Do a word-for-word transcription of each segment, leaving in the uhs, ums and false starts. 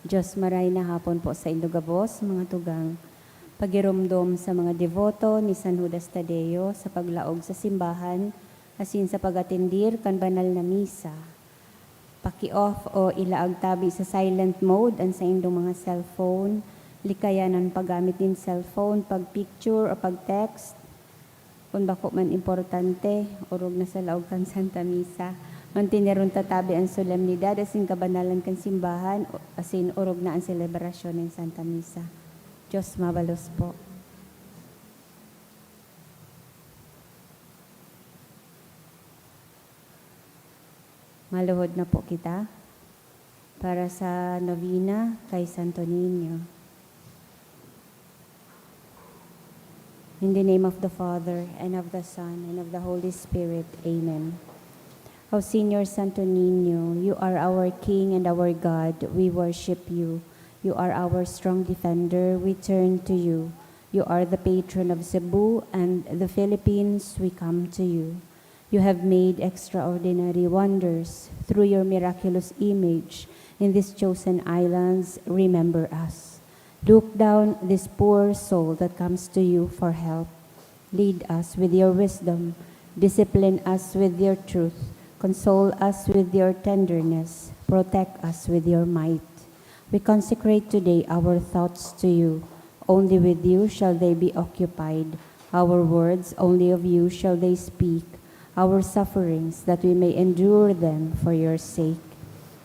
Diyos, maray na hapon po sa indo gabos, mga tugang. Pagiromdom sa mga deboto ni San Judas Tadeo sa paglaog sa simbahan asin sa pag-atendir kan banal na misa. Paki-off o ilaag tabi sa silent mode an saindong mga cellphone, likayan an paggamit nin cellphone, pag-picture o pag-text. Kun bako man importante, orog na sa laog kan Santa Misa. Manteneron ta tabi an solemnidad asin kabanalan kan simbahan, o-, asin orog na an selebrasyon nin Santa Misa. Diyos mabalos po. Maluhod na po kita para sa novena kay Santo Niño. In the name of the Father, and of the Son, and of the Holy Spirit. Amen. O Señor Santo Niño, you are our King and our God. We worship you. You are our strong defender. We turn to you. You are the patron of Cebu and the Philippines. We come to you. You have made extraordinary wonders through your miraculous image in these chosen islands. Remember us. Look down this poor soul that comes to you for help. Lead us with your wisdom. Discipline us with your truth. Console us with your tenderness. Protect us with your might. We consecrate today our thoughts to you. Only with you shall they be occupied. Our words, only of you shall they speak. Our sufferings, that we may endure them for your sake.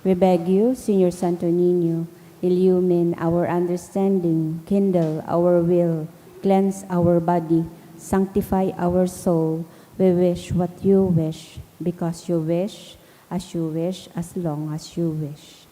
We beg you, Señor Santo Niño, illumine our understanding, kindle our will, cleanse our body, sanctify our soul. We wish what you wish, because you wish, as you wish, as long as you wish.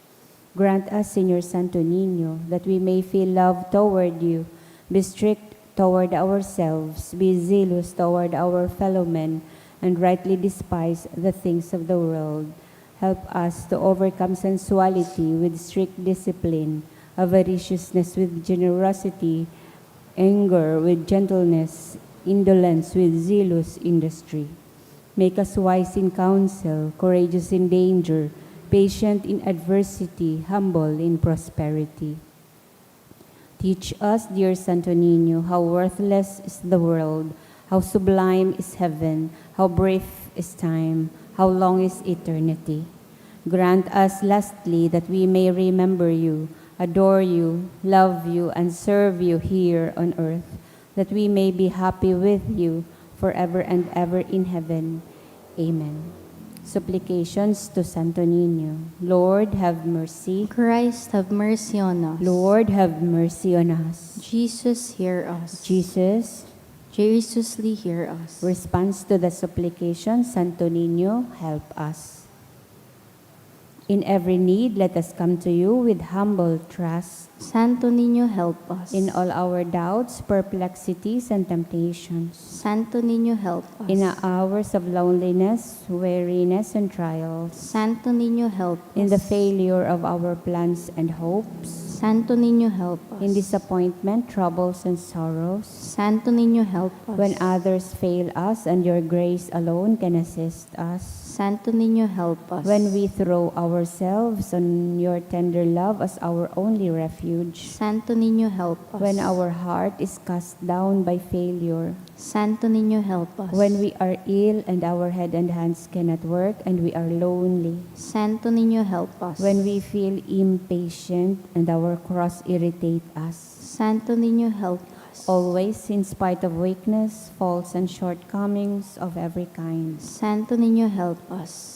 Grant us, Señor Santo Niño, that we may feel love toward you, be strict toward ourselves, be zealous toward our fellow men, and rightly despise the things of the world. Help us to overcome sensuality with strict discipline, avariciousness with generosity, anger with gentleness, indolence with zealous industry. Make us wise in counsel, courageous in danger, patient in adversity, humble in prosperity. Teach us, dear Santo Niño, how worthless is the world, how sublime is heaven, how brief is time, how long is eternity. Grant us, lastly, that we may remember you, adore you, love you, and serve you here on earth, that we may be happy with you forever and ever in heaven. Amen. Supplications to Santo Niño. Lord, have mercy. Christ, have mercy on us. Lord, have mercy on us. Jesus, hear us. Jesus. Graciously hear us. Response to the supplication, Santo Niño, help us. In every need, let us come to you with humble trust. Santo Niño, help us. In all our doubts, perplexities, and temptations. Santo Niño, help us. In the hours of loneliness, weariness, and trials. Santo Niño, help us. In the failure of our plans and hopes. Santo Niño, help us. In disappointment, troubles, and sorrows. Santo Niño, help us. When others fail us and your grace alone can assist us. Santo Niño, help us. When we throw ourselves on your tender love as our only refuge. Santo Niño, help us. When our heart is cast down by failure. Santo Niño, help us. When we are ill and our head and hands cannot work and we are lonely. Santo Niño, help us. When we feel impatient and our cross irritate us. Santo Niño, help us. Always, in spite of weakness, faults, and shortcomings of every kind. Santo Niño, help us.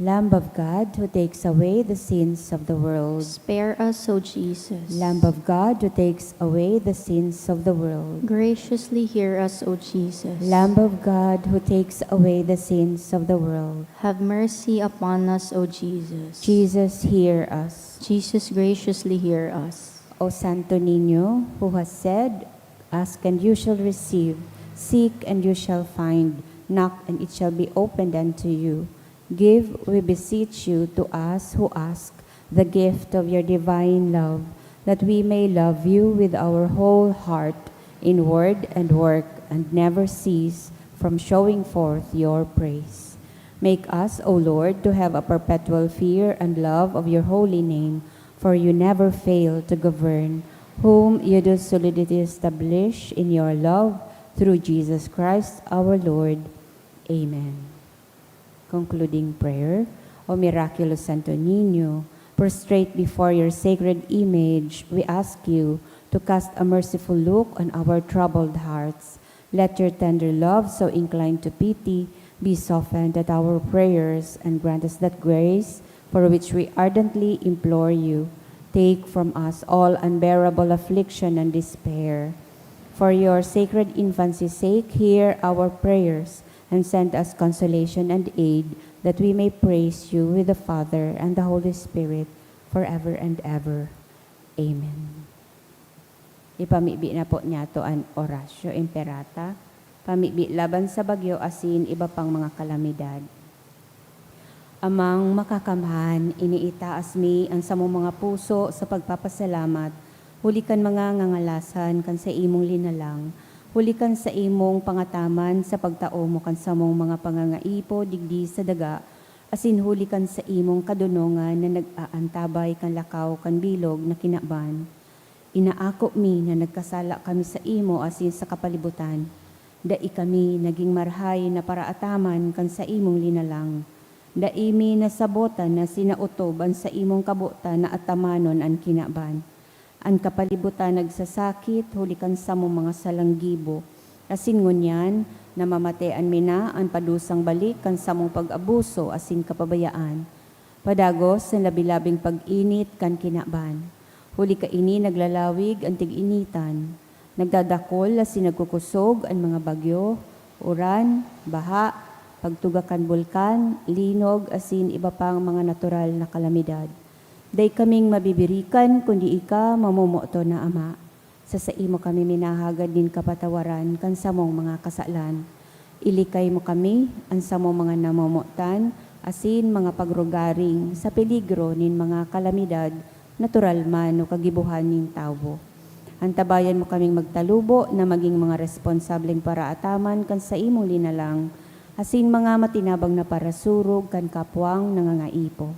Lamb of God, who takes away the sins of the world. Spare us, O Jesus. Lamb of God, who takes away the sins of the world. Graciously hear us, O Jesus. Lamb of God, who takes away the sins of the world. Have mercy upon us, O Jesus. Jesus, hear us. Jesus, graciously hear us. O Santo Niño, who has said, "Ask and you shall receive, seek and you shall find, knock and it shall be opened unto you." Give, we beseech you, to us who ask the gift of your divine love, that we may love you with our whole heart, in word and work, and never cease from showing forth your praise. Make us, O Lord, to have a perpetual fear and love of your holy name, for you never fail to govern, whom you do solidly establish in your love, through Jesus Christ our Lord. Amen. Concluding prayer. O miraculous Santo Niño, prostrate before your sacred image, we ask you to cast a merciful look on our troubled hearts. Let your tender love, so inclined to pity, be softened at our prayers, and grant us that grace for which we ardently implore you. Take from us all unbearable affliction and despair. For your sacred infancy's sake, hear our prayers, and send us consolation and aid, that we may praise you with the Father and the Holy Spirit, forever and ever. Amen. Ipamibi na po niyato an Oratio Imperata, pamibi laban sa bagyo asin iba pang mga kalamidad. Amang Makakamhan, iniitaas mi an samong mga puso sa pagpapasalamat, huli kan mga ngangalasan kan saimong linalang, huli kan saimong pangataman sa pagtao mo kan samong mga pangangaipo digdi sa daga, asin huli kan saimong kadonongan na nag-aantabay kan lakaw kan bilog na kinaban. Inaako mi na nagkasala kami saimo asin sa kapalibutan. Dai kami nagin marahay na paraataman kan saimong linalang. Dai mi nasabotan na sinaotob an saimong kabotan na atamanon an kinaban. An kapalibutan nagsasakit huli kan samong mga salang gibo, asin ngunyan namamatean mi na an padusang balik kan samong pag-abuso asin kapabayaan. Padagos sa labi-labing pag-init kan kinaban. Huli kaini naglalawig an tig-initan. Nagdadakul asin nagkukosog an mga bagyo, uran, baha, pagtuga kan bulkan, linog, asin iba pang mga natural na kalamidad. Dai kaming mabibirikan kundi ika, mamomoton na Ama. Sa saimo kami minahagad nin kapatawaran kan samong mga kasalan. Ilikay mo kami, an samong mga namomotan, asin mga pagrugaring sa peligro nin mga kalamidad, natural man o kagibohan nin tawo. Antabayan mo kaming magtalubo na magin mga responsableng paraataman kan saimong linalang, asin mga matinabang na parasurog kan kapwang nangangaipo.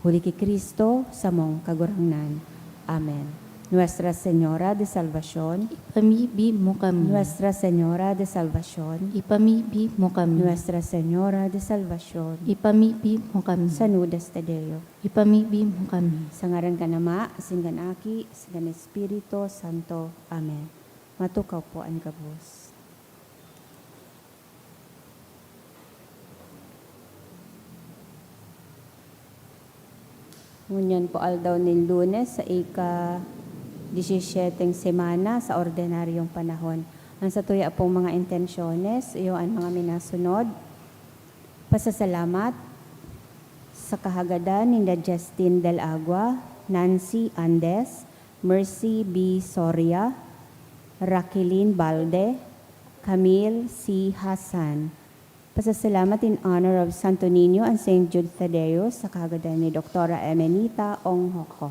Huli ki Cristo, samong Kagurangnan. Amen. Nuestra Señora de Salvacion. Ipamibi mo kami. Nuestra Señora de Salvacion. Ipamibi mo kami. Nuestra Señora de Salvacion. Ipamibi mo kami. Sanudas ta Deo. Ipamibi mo kami. Sa ngaran kan Ama, asin kan Aki, asin kan Espiritu Santo. Amen. Matukaw po an gabos. Ngunyan po aldaw nin Lunes sa ika-disisyeteng semana sa ordinaryong panahon. Ang satuya pong mga intensyones, iyo an mga minasunod. Pasasalamat sa kahagadan ninda Justin Del Agua, Nancy Andes, Mercy B. Soria, Raquelin Balde, Camille C. Hassan. Pasasalamat in honor of Santo Niño and Saint Jude Thaddeus sa kahagadan ni Doktora Emenita Ong Hoco.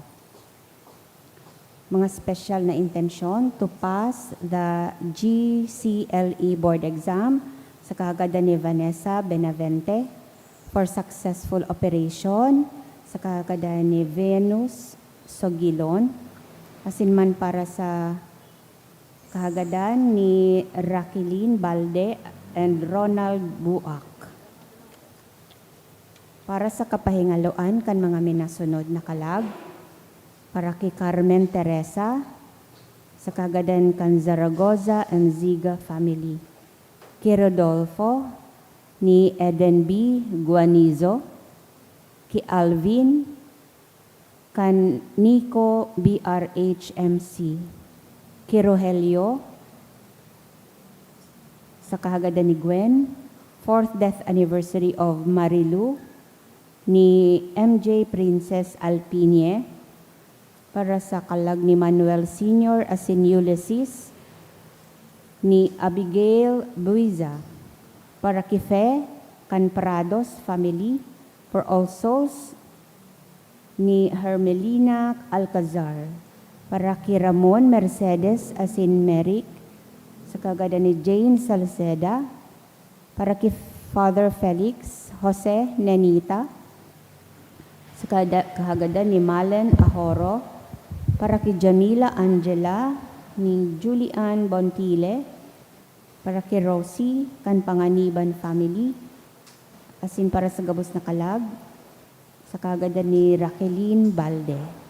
Mga special na intensyon to pass the G C L E board exam sa kahagadan ni Vanessa Benavente, for successful operation sa kahagadan ni Venus Sogilon, asin man para sa kahagadan ni Raquelin Balde and Ronald Buak. Para sa kapahingaloan kan mga minasunod na kalag, para ki Carmen Teresa, sa kahagadan kan Zaragoza and Ziga family, ki Rodolfo, ni Eden B. Guanizo, ki Alvin, kan Nico B R H M C, ki Rogelio, sa kahagadan ni Gwen, fourth death anniversary of Marilu, ni M J Princess Alpinie, para sa kalag ni Manuel Senior asin Ulysses, ni Abigail Buiza, para ki Fe, kan Prados family, for all souls, ni Hermelina Alcazar, para ki Ramon, Mercedes, asin Merrick, sa kahagadan ni Jane Salceda, para ki Father Felix, Jose, Nenita, Sa kada-, kahagadan ni Malen Ahoro, para ki Jamila Angela, ni Julian Bontile, para ki Rosie, kan Panganiban family, asin para sa gabos na kalag, sa kahagadan ni Raquelin Balde.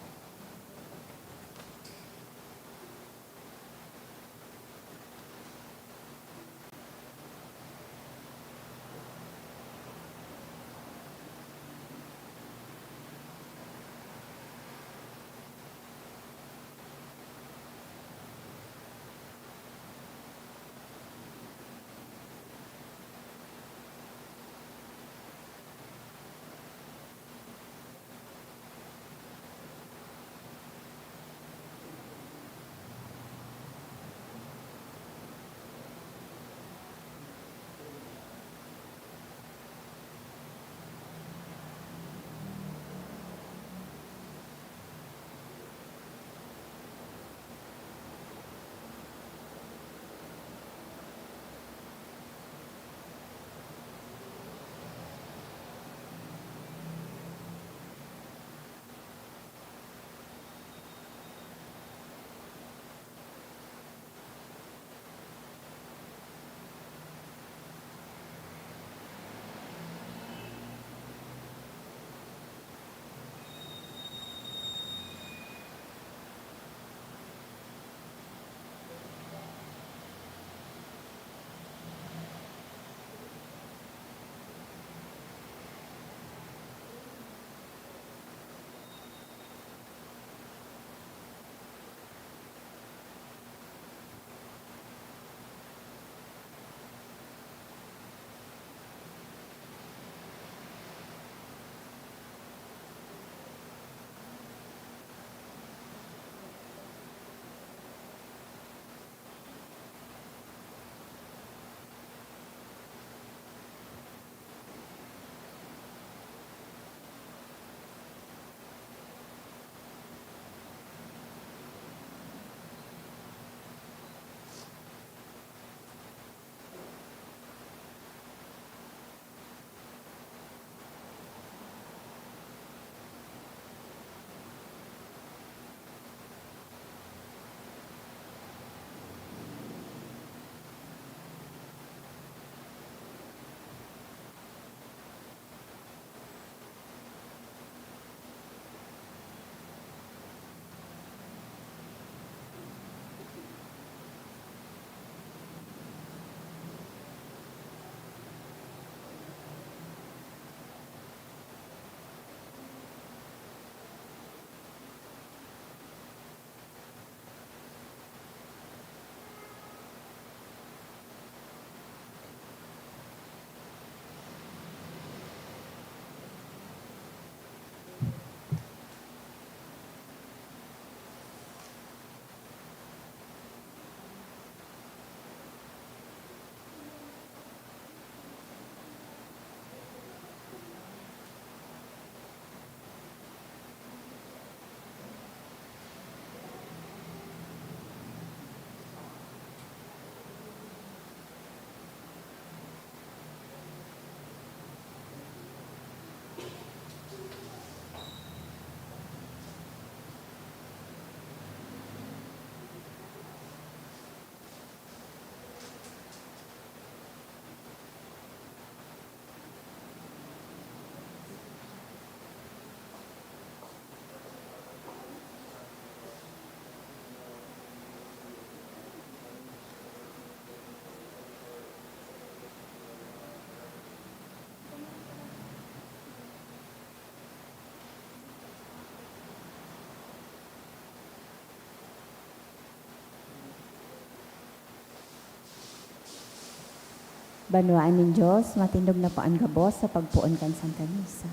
Banwaan nin Dios, matindog na po an gabos sa pagpoon kan Santa Misa.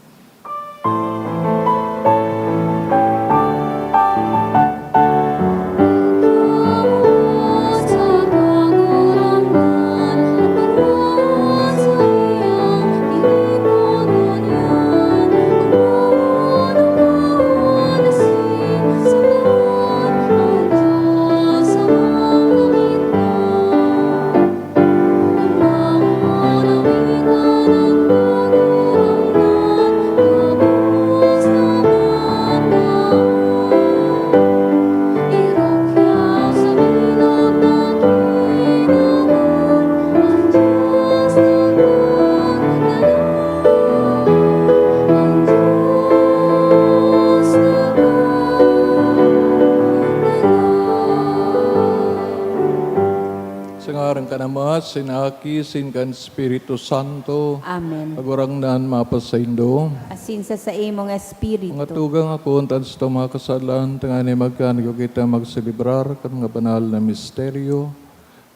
Sin Aki, sin kan Espiritu Santo. Amen. Kagurangnan mapasaindo. Asin sa saimong espiritu. Mga tugang, ako untan sa mga kasalan, tangani magkanigo kita magselebrar kan mga banal na misteryo.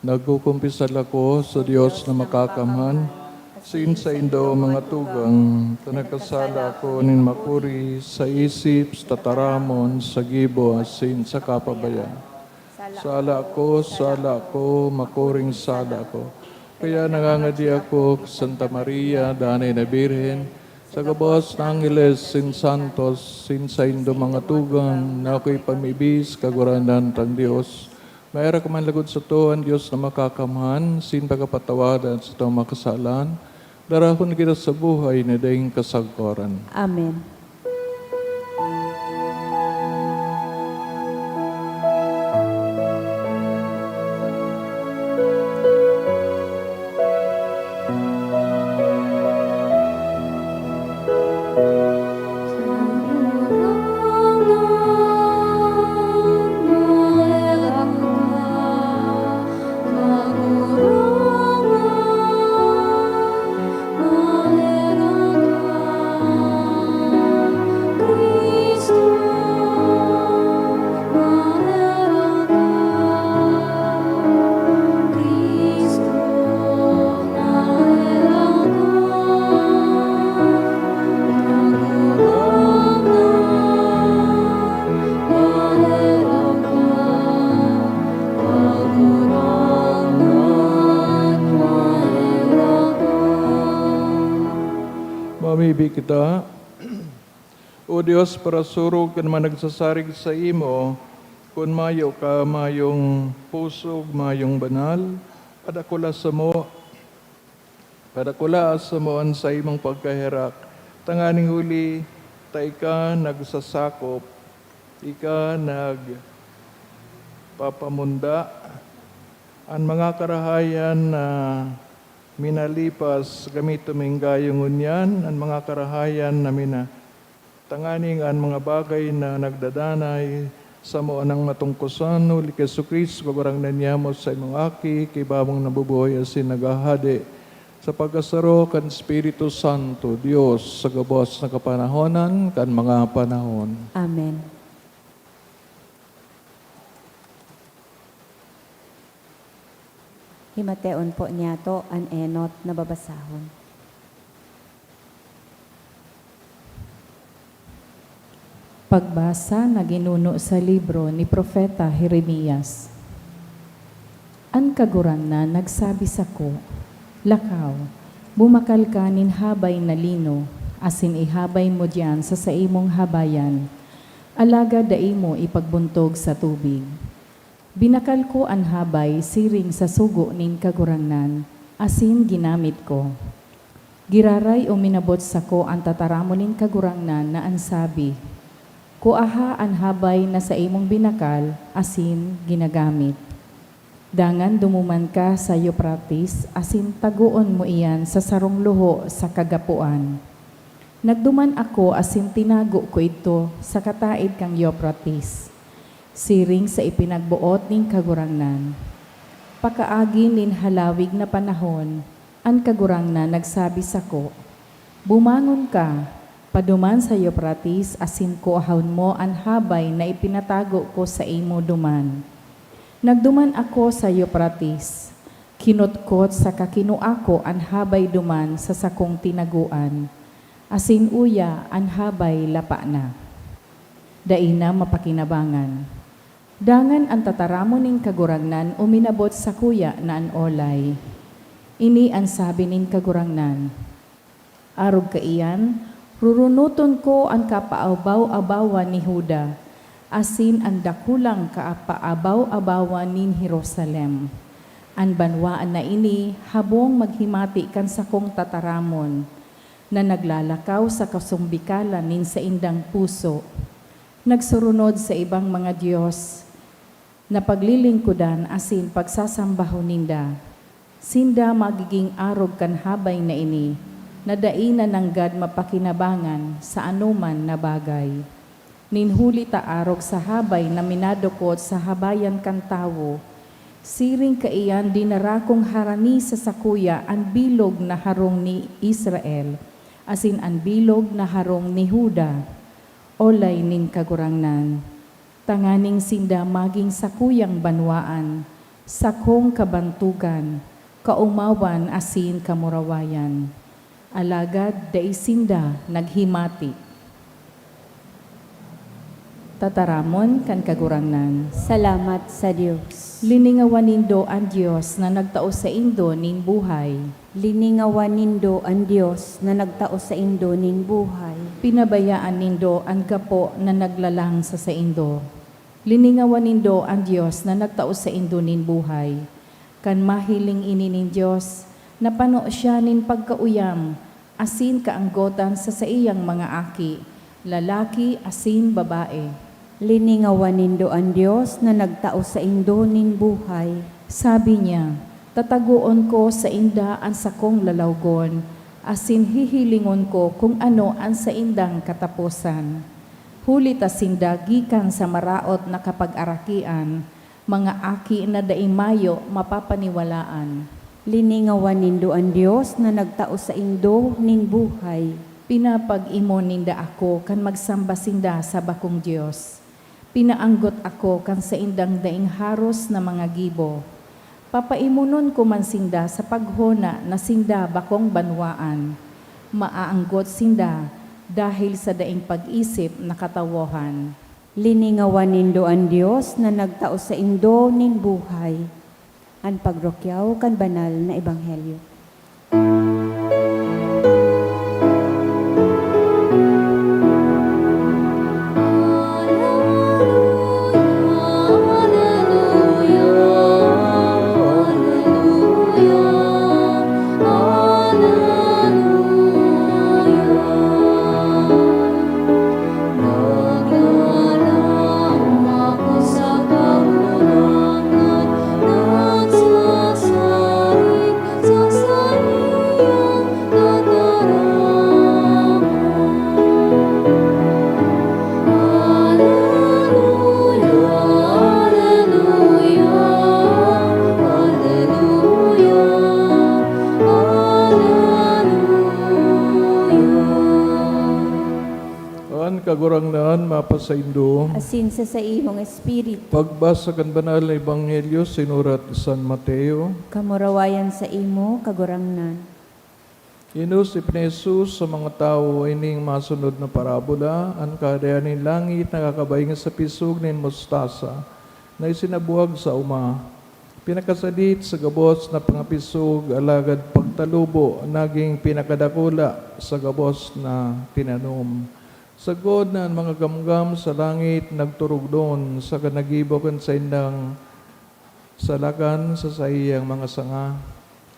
Nagkukumpisal ako sa Dios na makakamhan, sin saindo mga tugang, ta nagkasala ako nin makuri sa isip, sa tataramon, sa gibo, asin sa kapabaya. Sala ko, sala ko, makuring sala ko. Kaya nangangadi ako, Santa Maria, danay na Birhen, sa gabos na angheles, sin santos, sin saindo mga tugang, na ako'y pamibis, Kagurangnan tang Dios. Maherak man lagod sato an Dios na makakamhan, sin pagkapatawadan sa mga kasalan, darahon kita sa buhay na daing kasagkoran. Amen. Mamibi kita. O Dios, parasurog kan mga nagsasarig saimo, kun mayo ka, mayong pusog, mayong banal, padakula samo, padakula samo an saimong pagkaherak, tanganing huli ta ika nagsasakop, ika nagpapamunda, an mga karahayan na minalipas, gamiton mo nin gayong ngunyan an mga karahayan na mina-, tanganing an mga bagay na nagdadanay samo nang matungkosan, huli ki Jesu-Cristo, Kagurangnan niamo, saimong Aki, ki Babong nabubuhay asin naghahade sa pagkasaro kan Espiritu Santo, Dios, sa gabos na kapanahonan kan mga panahon. Amen. Himateon po niyato an enot na babasahon. Pagbasa na ginuno sa libro ni Propeta Jeremias. An Kagurangnan nagsabi sako, "Lakaw, bumakal ka nin habay na lino, asin ihabay mo diyan sa saimong habayan, alagad dai mo ipagbuntog sa tubig." Binakal ko an habay siring sa sugo nin Kagurangnan, asin ginamit ko. Giraray uminabot sako an tataramon nin Kagurangnan na an sabi, "Kuaha an habay na saimong binakal asin ginagamit. Dangan dumuman ka sa Eufrates asin tagoon mo iyan sa sarong luho sa kagapoan." Nagduman ako asin tinago ko idto sa kataed kan Eufrates, siring sa ipinagboot nin Kagurangnan. Pakaagi nin halawig na panahon, an Kagurangnan nagsabi sako, "Bumangon ka, paduman sa Eufrates asin kuahon mo an habay na ipinatago ko saimo duman." Nagduman ako sa Eufrates, kinutkot saka kinua ko an habay duman sa sakong tinagoan, asin uya, an habay lapa na. Dai na mapakinabangan. Dangan an tataramon nin Kagurangnan uminabot sakuya na an olay. Ini an sabi nin Kagurangnan, "Arog kaiyan, rurunoton ko an kapaabaw-abawan ni Juda, asin an dakulang kapaabaw-abawan nin Jerusalem. An banwaan na ini habong maghimati kan sakong tataramon, na naglalakaw sa kasumbikalan nin saindang puso, nagsurunod sa ibang mga dios na paglilingkodan asin pagsasambahon ninda. Sinda magigin arog kan habay na ini, na dai na nanggad mapakinabangan sa anoman na bagay. Nin huli ta arog sa habay na minadukot sa habayan kan tawo, Siring kaiyan dinara kong harani sa sakuya an bilog na harong ni Israel, asin an bilog na harong ni Juda, olay nin Kagurangnan, tanganing sinda magin sakuyang banwaan, sakong kabantogan, kaomawan asin kamurawayan. Alagad dai sinda naghimati. Tataramon kan Kagurangnan. Salamat sa Dios. Liningawan nindo an Dios na nagtao saindo nin buhay. Liningawan nindo an Dios na nagtao saindo nin buhay. Pinabayaan nindo an gapo na naglalang sa saindo. Liningawan nindo an Dios na nagtao saindo nin buhay. Kan mahiling ini nin Dios, napano siya nin pagkauyam asin kaanggotan sa saiyang mga aki, lalaki asin babae. Liningawan nindo an Dios na nagtao saindo nin buhay. Sabi niya, "Tatagoon ko sainda an sakong lalawgon, asin hihilingon ko kun ano an saindang kataposan." Huli ta sinda gikan sa maraot na kapag-arakian, mga aki na dai mayo mapapaniwalaan. Liningawan nindo an Dios na nagtao saindo nin buhay. Pinapag-imon ninda ako kan magsamba sinda sa bakong Dios. Pinaanggot ako kan saindang daing haros na mga gibo. Papaimonon ko man sinda sa paghona na sinda bakong banwaan. Maaanggot sinda dahil sa daing pag-isip na katawohan. Liningawan nindo an Dios na nagtao saindo nin buhay. An pagrukyaw kan banal na ebanghelyo. Naglalang ako sa Kagurangnan, nagsasarig sa saiyang tataramon. Aleluya, aleluya, aleluya, aleluya. An Kagurangnan mapasaindo. Asin sa saimong espiritu. Pagbasa kan Banal na Ebanghelyo sinurat ni San Mateo. Kamurawayan saimo, Kagurangnan. Inosip ni Jesus sa mga tawo ining masunod na parabola, an Kahadean nin langit nakakabaing sa pisog nin mustasa na isinabuhag sa oma. Pinakasadit sa gabos na pangapisog, alagad pagtalubo, naging pinakadakula sa gabos na tinanom. Sagkod na an mga gamgam sa langit nagturugdon, saka naggibo kan saindang salakan sa saiyang mga sanga.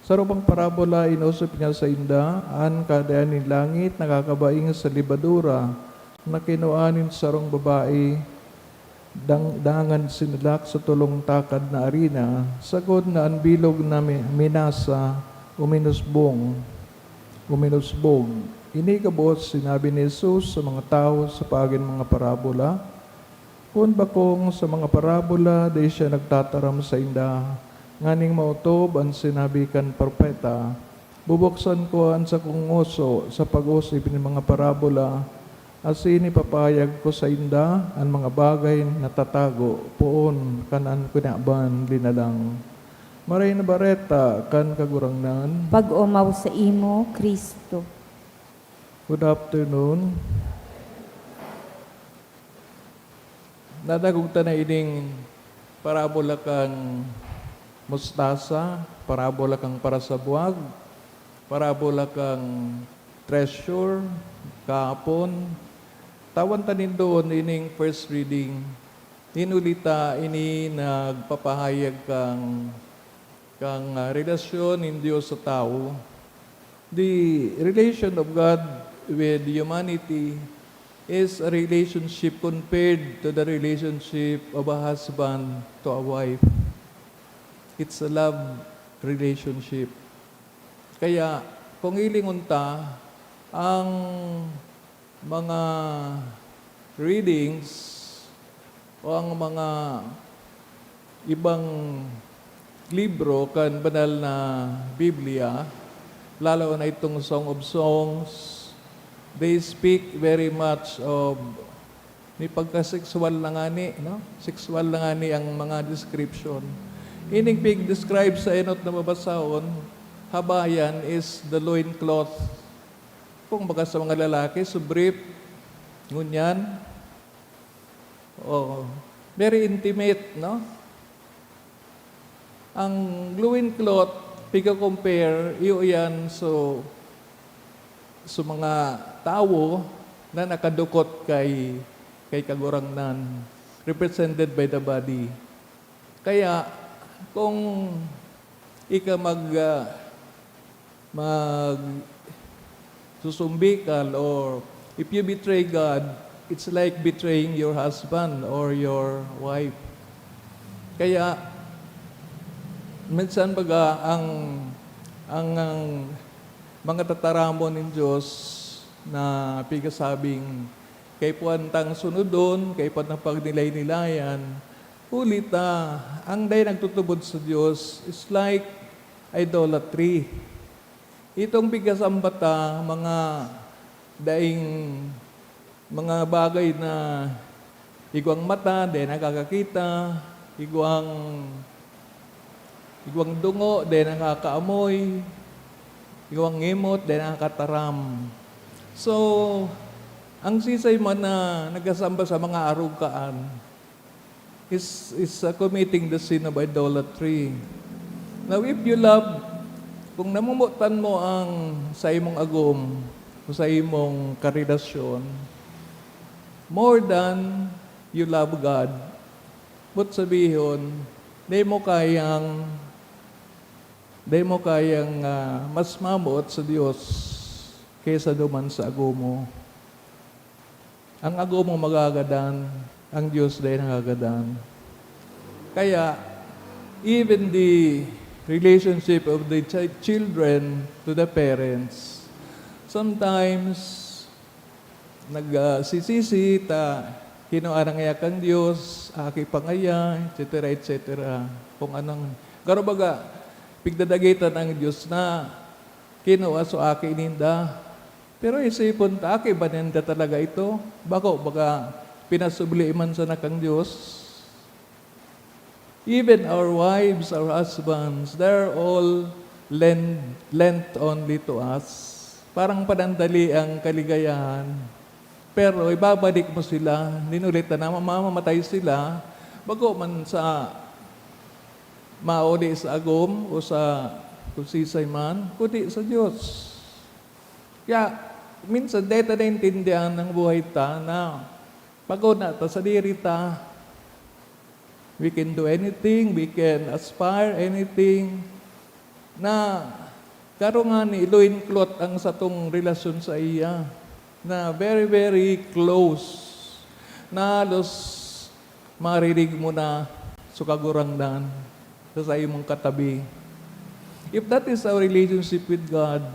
Saro pang parabola inosop niya sainda, an Kahadean nin langit nakakabaing sa lebadura na kinua nin sarong babae, dang-, dangan sinalak sa tolong takad na arina, sagkod na an bilog na mi-, minasa o minusbong, o minusbog. Ini gabos sinabi ni Jesus sa mga tawo sa paaging mga parabola. Kun bakong sa mga parabola, dai siya nagtataram sainda, nganing maotob an sinabi kan propeta, "Bubuksan ko an sakong ngoso sa pag-osip nin mga parabola, asin ipapahayag ko sainda an mga bagay na tatago poon kan an kinaban linalang." Maray na Bareta kan Kagurangnan. Pag-omaw saimo, Cristo. Good afternoon. Nadagog ta na ining parabola kan mustasa, parabola kan parasabwag, parabola kan treasure, kahapon. Tawan ta nin doon ining first reading. Hinuli ta ini nagpapahayag kan, kan, ah, relasyon nin Dios sa tawo. The relation of God with humanity is a relationship compared to the relationship of a husband to a wife. It's a love relationship. Kaya, kung hilingon ta, ang mga readings o ang mga ibang libro kan banal na Biblia, lalo na itong Song of Songs, they speak very much of, may pagka-sexual na ngani, no? Sexual na ngani ang mga description. Ining pig-describe sa enot na babasahon, habayan is the loincloth. Kung baga sa mga lalaki, so brief, ngunyan. Oo. Very intimate, no? Ang loincloth, piga-compare, iyo yan, so, so mga tawo na nakadukot kay, kay Kagurangnan, represented by the body. Kaya, kung ika mag, ah, mag susumbikal, or if you betray God, it's like betraying your husband or your wife. Kaya, minsan baga ang, ang, ang mga tataramon nin Dios na pigasabing kaipuhan tang sunodon, kaipuhan tang pagnilay-nilayan, huli ta, ang dai nagtutubod sa Dios is like idolatry. Itong pigasambata, mga daing, mga bagay na igwang mata, dai nakakakita, igwang, igwang dungo, dai nakakaamoy, igwang ngimot, dai nakakataram. So, ang sisay man na nagasamba sa mga arog kaan, is, is, uh, committing the sin of idolatry. Now, if you love, kung namomotan mo ang saimong agom o saimong karelasyon more than you love God, but sabihon, di mo kayang, di mo kayang, ah, mas mamoot sa Dios kaysa duman sa agom mo. Ang agom mo magagadan, ang Dios dai nagagadan. Kaya, even the relationship of the chi-, children to the parents, sometimes, nag, ah, sisisi ta, kinua na ngaya kan Dios, aki pa ngaya, et cetera, et cetera. Kung anong, garo baga, pigdadagitan ang Dios na kinua so aki ninda. Pero isipon ta, aki ba ninda talaga ito? Bako baga pinasubli man sana kan Dios? Even our wives, our husbands, they're all lend, lent only to us. Parang panandali ang kaligayahan. Pero ibabalik mo sila, nin ulit na mamamatay sila, bako man sa mauli sa agom o sa kung sisay man, kundi sa Dios. Kaya, minsan, dai ta naintindihan ang buhay ta na pagod na ta, sadiri ta. We can do anything, we can aspire anything. Na, garo ngani, loincloth ang satong relasyon sa iya. Na very, very close. Na halos marinig mo na sa Kagurangnan, sa saimong katabi. If that is our relationship with God,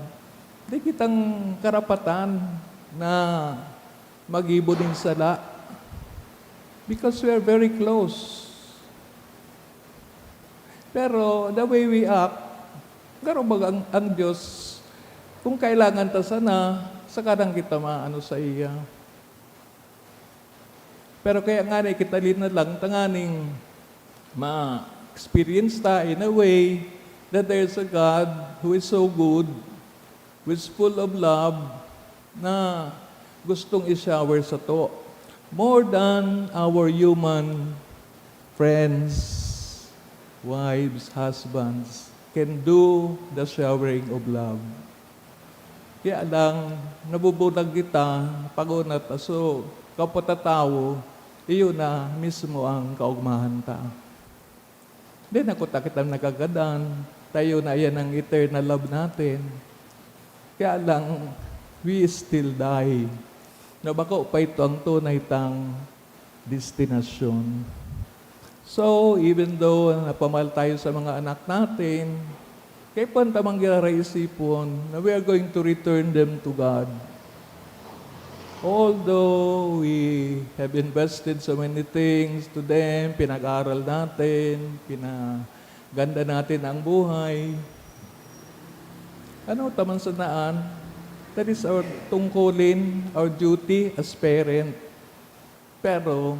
di kitang karapatan na magibo nin sala. Because we are very close. Pero the way we act, garo baga ang, ang Dios, kung kailangan ta sana, saka lang kita maano sa iya. Pero kaya ngani, kita linalang tanganing ma-experience ta in a way that there's a God who is so good, who is full of love, na gustong i-shower sato more than our human friends, wives, husbands can do the showering of love. Kaya lang, nabubunag kita, pag-unat aso, kapatatawo, iyo na mismo ang kaugmahan ta. Di na kuta kita nagagadan, tayo na yan ang eternal love natin. Kaya lang, we still die. Na bako pa ito ang tunay tang destinasyon. So, even though napamahal tayo sa mga anak natin, kaipuhan ta man giraray isipon na we are going to return them to God. Although we have invested so many things to them, pinag-aral natin, pina-, Ganda natin ang buhay. Ano taman sanaan? That is our tungkulin, our duty as parent. Pero,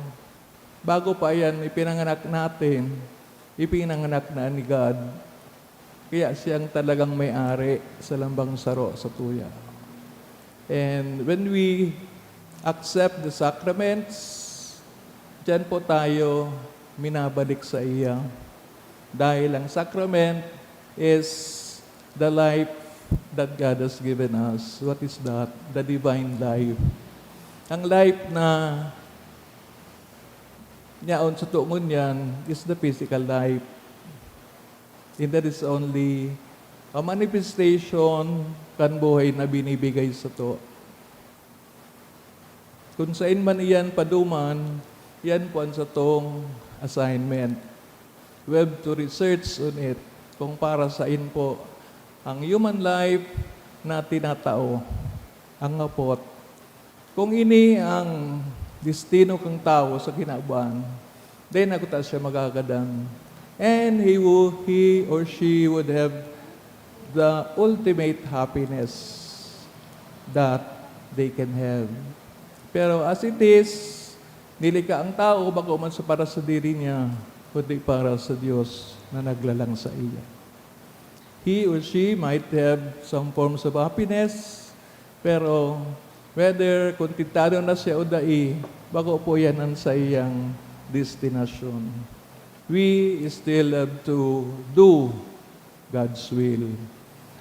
bago pa yan ipinanganak natin, ipinanganak na ni God. Kaya siyang talagang may-ari sa lambang saro sa tuya. And when we accept the sacraments, diyan po tayo minabalik sa iya. Dahil ang sacrament is the life that God has given us. What is that? The divine life. Ang life na niyaon sa tungon niyan is the physical life. And that is only a manifestation kan buhay na binibigay sato. Kung sain man iyan paduman, iyan po an satong assignment. We have to research on it kung para sain po ang human life na tinatao. Ang ngapot, kung ini ang destino kang tawo sa kinaban, dai na kuta siya magagadan. And he wo-, he or she would have the ultimate happiness that they can have. Pero as it is, nilikha ang tawo bako man sa para sa diri niya, kundi para sa Dios na naglalang sa iya. He or she might have some forms of happiness, pero whether kontentado na siya o dai, bako po yan ang saiyang destinasyon. We still have to do God's will.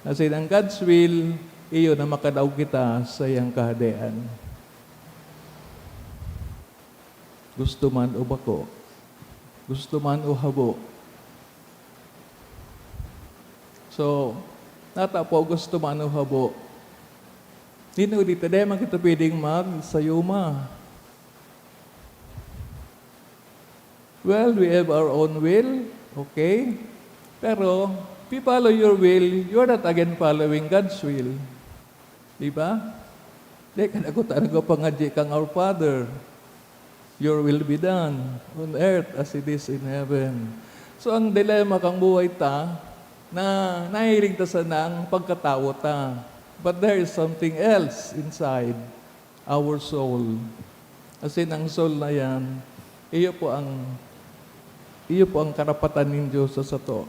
Kasi ang God's will, iyo na makadaog kita sa iyang kahadean. Gusto man o bako, gusto man o habo. So, nata po, gusto man o habo. Tinuod ito, dai man kita pwedeng magsayuma. Well, we have our own will, okay? Pero, if you follow your will, you are not again following God's will. Di ba? Di ka na kuta nagpapangadyi kang Our Father, "Your will be done on earth as it is in heaven." So, ang dilema kang buhay ta, na nahihiling ta sana ang pagkatawo ta. But there is something else inside our soul. As in, ang soul na yan, iyo po ang, iyo po ang karapatan nin Diyos sa sato.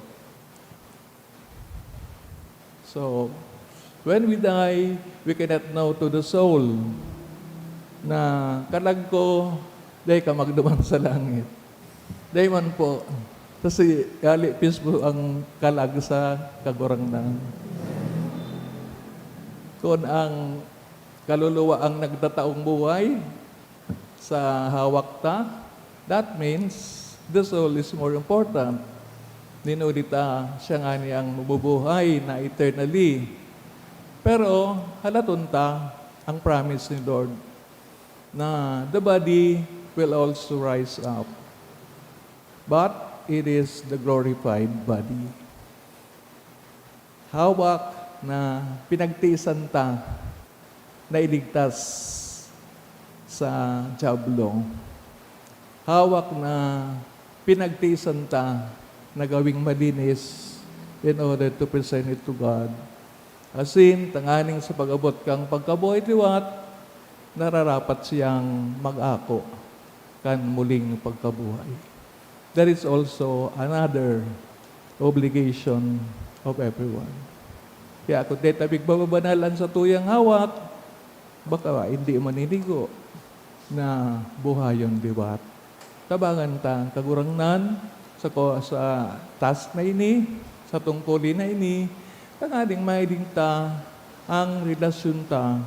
So, when we die, we cannot know to the soul na, "Kalag ko, dai ka magduman sa langit." Dai man po. Kasi hali mismo ang kalag sa Kagurangnan. Kun ang kaluluwa ang nagtataong buhay, sa hawak ta, that means the soul is more important. Tinuod ta, siya ngani ang mabubuhay na eternally. Pero halaton ta ang promise ni Lord na the body will also rise up, but it is the glorified body. Hawak na pinagtiisan ta na iligtas sa Diablo. Hawak na pinagtiisan ta na gawing malinis in order to present it to God. Asin, tanganing sa pag-abot kang pagkabuhay liwat, nararapat siyang mag-ako kan muling pagkabuhay. There is also another obligation of everyone. Kaya kun dai ta pigbababanal an satuyang hawak, baka hindi maninigo na buhayon liwat. Tabangan ta an Kagurangnan sa ko-, sa task na ini, sa tungkulin na ini, tanganing mahiling ta ang relasyon ta,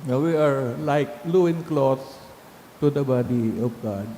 na we are like loincloth to the body of God.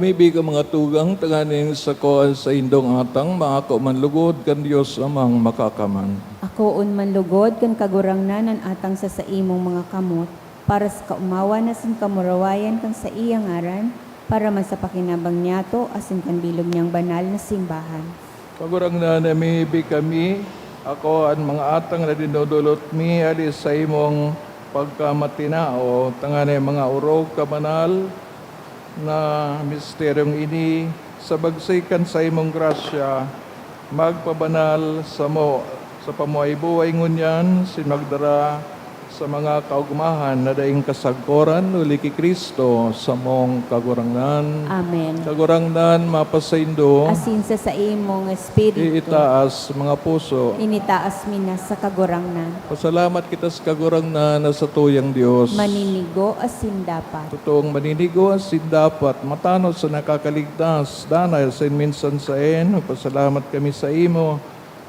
Ibi ka mga tugang, tanganing sako an saindong atang maako man lugod kan Dios Amang Makakaman. Akoon man lugod kan Kagurangnan an atang sa saimong mga kamot, para sa kaomawan asin kamurawayan kan saiyang ngaran, para man sa pakinabang niyato asin kan bilog niyang banal na simbahan. Kagurangnan, namibi kami, ako an mga atang na dinodolot mi hali sa imong pagkamatinao, tanganing mga orog ka banal, na misteryong ini, sa bagsik kan saimong grasya, magpabanal samo sa pamuhay-buhay ngunyan, sin magdara sa mga kaogmahan na daing kasagkoran, huli ki Cristo, samong Kagurangnan. Amen. Kagurangnan, mapasaindo. Asin sa saimong espiritu. Iitaas mga puso. Initaas mi na sa Kagurangnan. Pasalamat kita sa Kagurangnan na satuyang Dios. Maninigo asin dapat. Totoong maninigo asin dapat, matanos sa nakakaligtas, danay asin minsan saen, magpasalamat kami sa imo.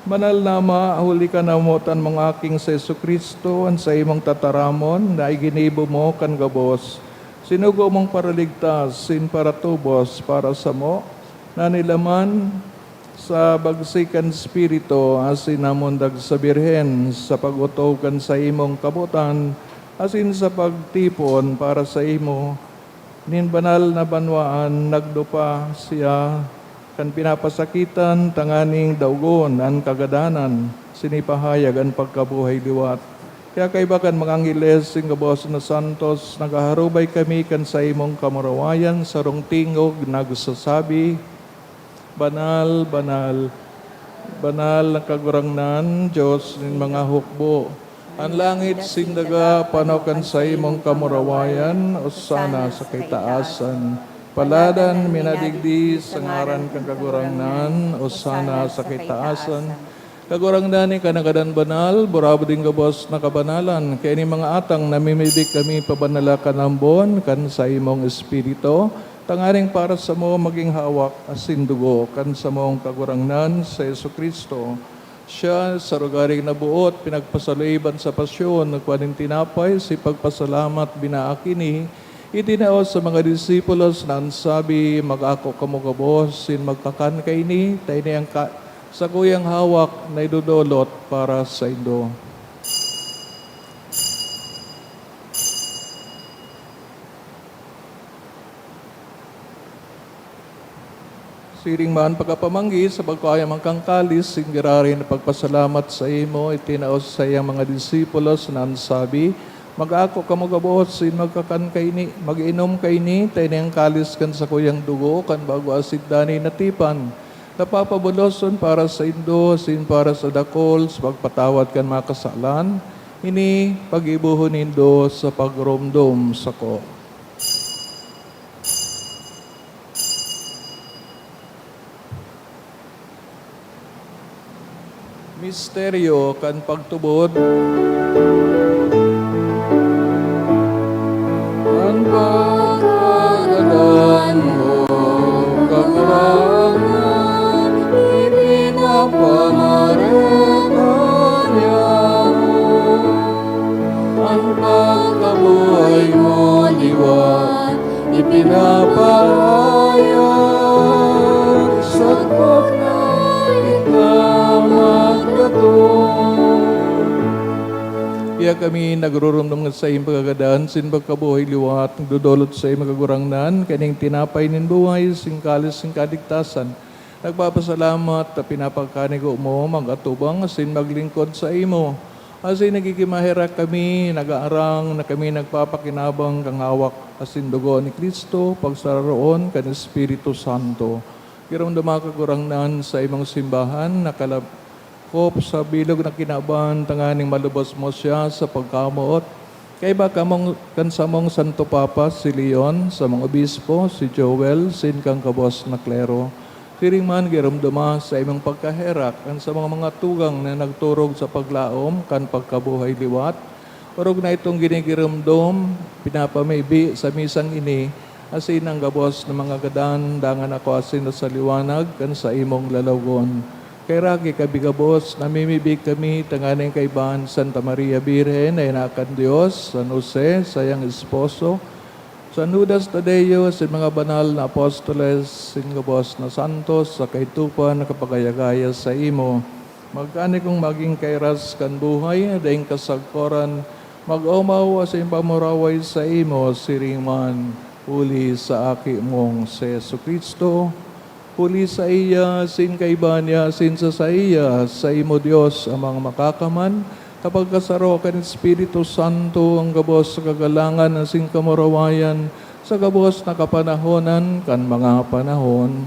Banal na Ama, huli kan namotan mong Aking si Jesu-Cristo, an saimong tataramon na iginibo mo kan gabos. Sinugo mong paraligtas, sin paratubos para samo, na nilaman sa bagsik kan Espiritu asin namundag sa Birhen sa pag-otob kan saimong kabotan asin sa pagtipon para saimo nin banal na banwaan, nagdupa siya kan pinapasakitan tanganing daogon an kagadanan, sinipahayag an pagkabuhay liwat. Kaya kaiba kan mga angheles, sing gabos na santos, naghaharubay kami kan saimong kamurawayan, sarong tingog nagsasabi, "Banal, banal, banal na Kagurangnan, Dios nin mga hukbo. An langit sindaga pano kan saimong kamurawayan, osana sa kaitaasan. Paladan minadigdi sa ngaran kan Kagurangnan, osana sa kaitaasan." Kagurangnan, ika na gadan banal, burabod nin gabos na kabanalan. Kaya nin mga atang namimibi kami pabanala kan ambon kan saimong Espiritu, tanganing para samo magin hawak asin dugo kan samong Kagurangnan, si Jesu-Cristo. Siya, sa rogaring naboot, pinagpasaluiban sa pasyon, nagkua nin tinapay, si pagpasalamat, binaak ini, itinao sa mga disipulos na an sabi, "Mag-ako kamo gabos, sin magkakan kaini, ta ini an ka-, sakuyang hawak na idodolot para saindo." Siring man pagkapamanggi sa pagkua man kan kalis, sing giraray na pagpasalamat saimo, itinao sa saiyang mga disipulos na an sabi, "Mag-ako kamo gabos, sin magkakan kaini, mag-inom kaini, ta ini an kalis kan sakuyang dugo kan bago asin danay na tipan, na papabuloson para saindo, asin para sa dakul, sa pagpatawad kan mga kasalan. Ini paggibohon nindo sa pagromdom sako." Misteryo kan pagtubod. An pagkagadan mo, Kagurangnan, ipinapamareka niya. An pagkabuhay mo liwat ipinapahayag, sagkod na ika magdatong. Kaya kami nagruromdom sa saimong pagkagadan, sin pagkabuhay liwat, nagdodolot sa saimo, Kagurangnan, kaning tinapay nin buhay, sin kalis nin kaligtasan. Nagpapasalamat ta pinapakanigo mo mag-atubang asin maglingkod saimo. Asin nagigin maherak kami, nagaarang na kami nagpapakinabang kan hawak asin dugo ni Cristo, pagsararoon kan Espiritu Santo. Giromdoma, Kagurangnan, sa imong simbahan, nakalakop sa bilog na kinaban, tanganing malubos mo siya sa pagkamoot. Kaiba kamong, kan samong Santo Papa, si Leon, samong obispo, si Joel, sin kan gabos na klero. Siring man, giromdoma sa imong pagkaherak an samong mga tugang na nagturog sa paglaom kan pagkabuhay liwat. Orog na itong ginigiromdom, pinapamibi sa misang ini, asin ang gabos na mga gadan, dangan ako asin sa liwanag kan saimong lalawogon. Kaheraki kami gabos, namimibi kami tanganing kaibahan Santa Maria Birhen na ina kan Dios, San Jose, saiyang esposo, San Judas Tadeo, sin mga banal na apostoles, sin gabos na santos, sa kaitupan na kapagayagaya sa imo. Magkaani kong maging kairas kan buhay, daing kasagkoran, mag-omaw asin pamuraway sa imo, siring man, huli sa Aki mong si Jesu-Cristo, huli saiya, asin kaiba niya, asin sa saiya, sa imo Dios, Amang Makakaman, kapagkasaro kan Espiritu Santo, ang gabos sa kagalangan asin kamurawayan, sa gabos na kapanahonan kan mga panahon.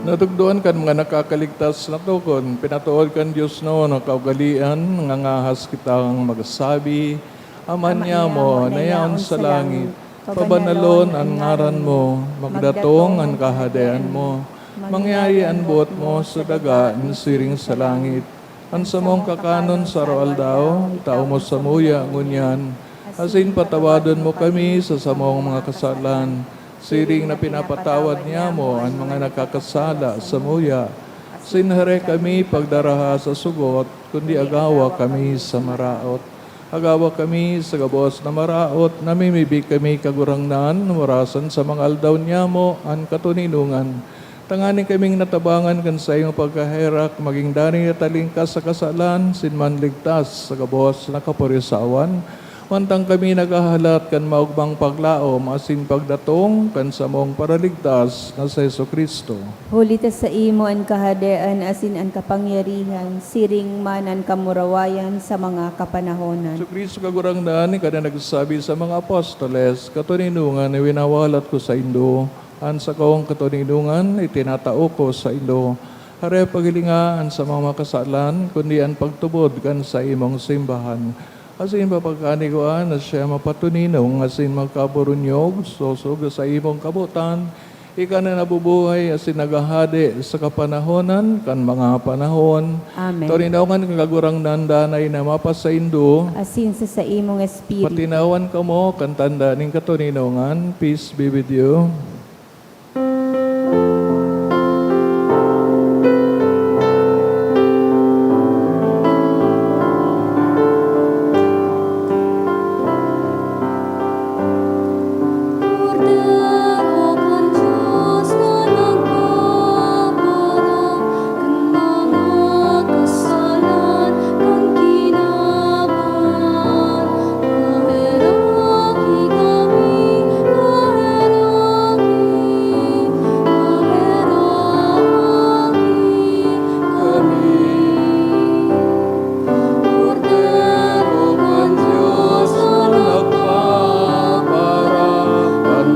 Natugdoan kan mga nakakaligtas na tokon, pinatood kan Dios noon na kaugalean, nangangahas kitang magsabi, Ama niamo na yaon sa langit, pabanalon an ngaran mo, magdatong an kahadean mo, mangyari an boot mo sa daga na siring sa langit. An samong kakanon sa aroaldaw, itao mo samuya ngunyan, asin patawadon mo kami sa samong mga kasalan, siring na pinapatawad niamo an mga nagkakasala samuya. Asin hare kami pagdaraha sa sugot, kundi agawa kami sa maraot. Agawa kami sa gabos na maraot, namimibi kami, Kagurangnan, marasan sa mga aldaw niamo an katoninongan, tanganing kaming natabangan kan saimong pagkaherak, magin danay na talingkas sa kasalan, asin manligtas sa gabos na kaporisawan, mantang kami naghahalat kan maogmang paglaom asin pagdatong kan samong Paraligtas na si Jesu-Cristo. Huli ta saimo an kahadean asin an kapangyarihan, siring man an kamurawayan sa mga kapanahonan. Jesu-Cristo, Kagurangnan, ika na nagsabi sa mga apostoles, Katoninongan na winawalat ko saindo, an sakong katoninongan itinatao ko saindo. Hare paghilinga an samong mga kasalan, kundi an pagtubod kan saimong simbahan. Asin papagkaani ko an na siya mapatoninong asin magkaburunyog, sosog sa saimong kabotan, ika na nabubuhay asin naghahade sa kapanahonan kan mga panahon. Amen. Toninongan kan Kagurangnan danay na mapasaindo. Asin sa saimong espiritu. Patinawan kamo kan tanda nin katoninongan. Peace be with you. Kordero kan Dios na nagpaparan kan mga kasalan kan kinaban, paheraki kami, paheraki, paheraki kami. Kordero kan Dios na nagpaparan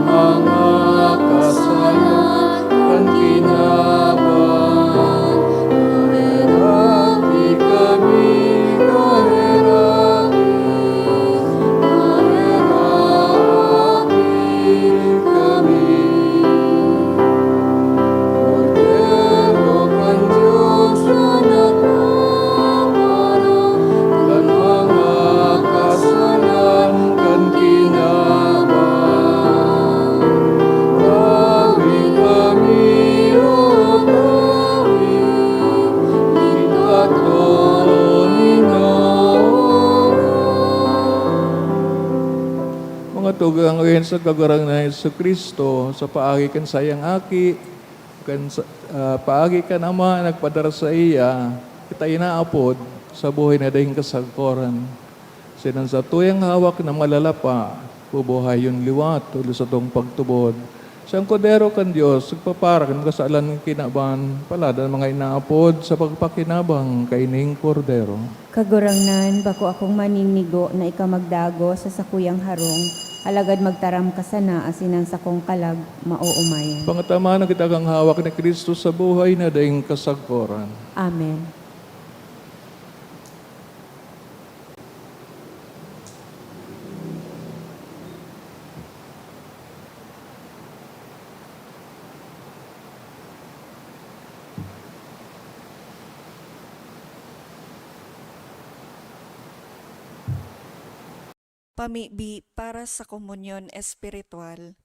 kan mga kasalan kan kinaban, paheraki kami, paheraki, paheraki kami. Kordero kan Dios na nagpaparan kan mga kasalan kan kinaban, tawi kami, o tawi, nin katoninongan. Mga tugang, oyen sa Kagurangnan na Jesu-Cristo, sa paagi kan saiyang Aki, kan sa, ah, paagi kan Ama nagpadara saiya, kita inaapod sa buhay na daing kasagkoran. Sinan satuyang hawak na malalapa, bubuhayon liwat, huli satong pagtubod. Siyang Kordero kan Dios, nagpapara kan kasalan kan kinaban, palad an mga inaapod sa pagpakinabang kaining Kordero. Kagurangnan, bako akong maninigo na ika magdagos sa sakuyang harong, alagad magtaram ka sana asin an sakong kalag maoomayan. Pangataman na kita kan hawak ni Cristo sa buhay na daing kasagkoran. Amen. Pamibi para sa komunyon espiritual.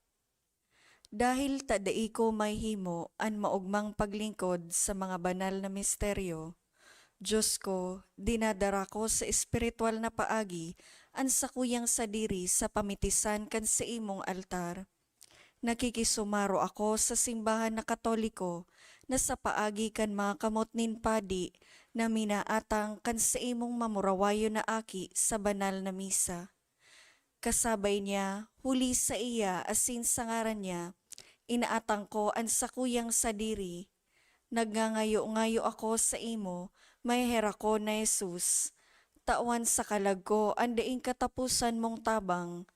Dahil ta dai ko mahimo an maogmang paglingkod sa mga banal na misteryo, Diyos ko, dinadara ko sa espiritual na paagi an sakuyang sadiri sa pamitisan kan saimong altar. Nakikisumaro ako sa simbahan na Katoliko na sa paagi kan mga kamot nin padi na minaatang kan saimong mamurawayon na aki sa banal na misa. Kasabay niya, huli saiya asin sa ngaran niya, inaatang ko an sakuyang sadiri. Nagngangayo-ngayo ako saimo, maheherakon na Jesus. Tawan sa kalag ko an daing kataposan mong tabang.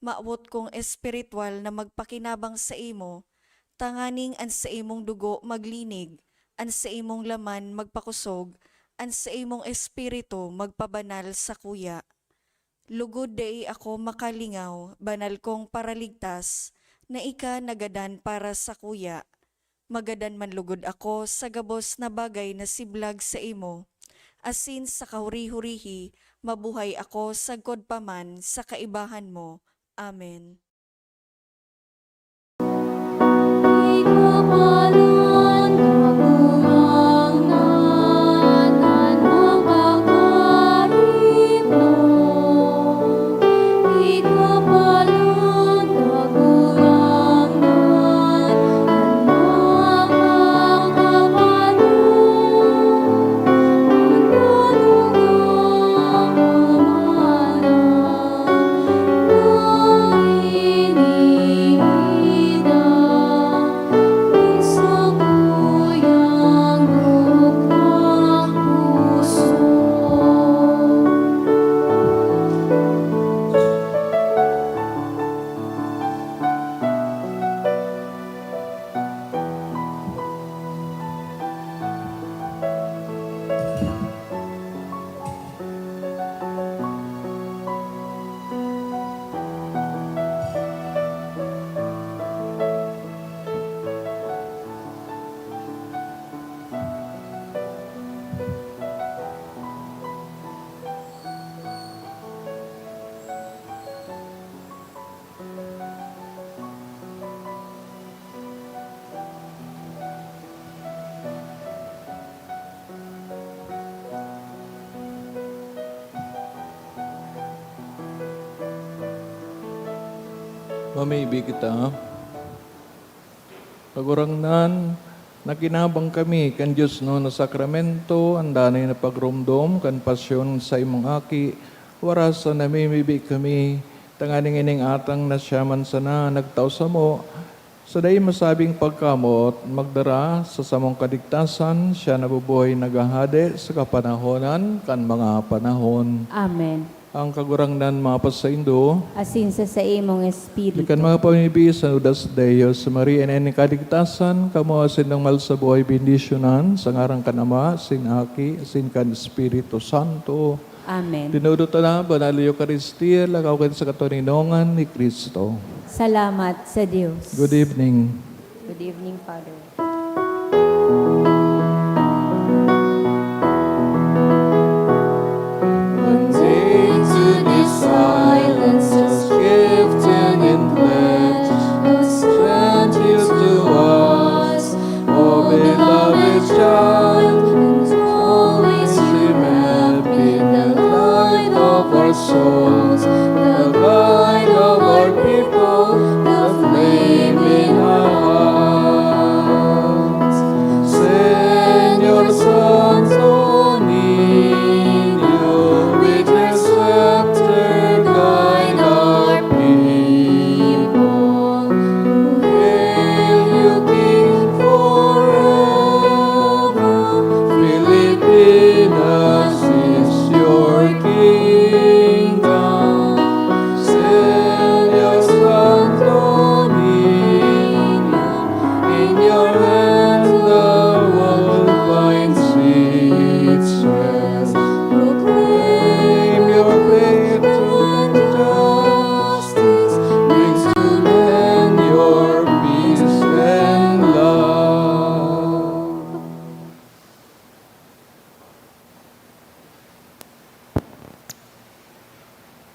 Mawot kong espiritual na magpakinabang saimo, tanganing an saimong dugo maglinig, an saimong laman magpakosog, an saimong espiritu magpabanal sakuya. Lugod dai ako makalingaw, banal kong Paraligtas, na ika nagadan para sakuya. Magadan man lugod ako sa gabos na bagay na siblag saimo, asin sa kahuri-hurihi, mabuhay ako sagkod pa man sa kaibahan mo. Amen. Mamibi kita. Kagurangnan, nakinabang kami kan diosnon na sakramento, an danay na pagromdom kan pasyon sa imong Aki. Warasan namimibi kami, tanganing ining atang na siya man sana nagtao samo, sa dai masabing pagkamot, magdara sa samong kaligtasan, siya nabubuhay naghahade sa kapanahonan kan mga panahon. Amen. Ang Kagurangnan mapasaindo. Asin sa saimong espiritu. Kan mga pamibi sa Nudas Deo, sa Maria na nin kaligtasan, kamo asin nang mal sa buhay bendisyonan, sa ngaran kan Ama, sin Aki, asin kan Espiritu Santo. Amen. Tinudo ta na, Banal na Eukaristia, lakaw kan sa katoninongan ni Cristo. Salamat sa Dios. Good evening. Good evening, Father. One day to be silent as gifted in pledge, a strength you to us, oh beloved child, and always you have been the light of our souls, the guide of our people.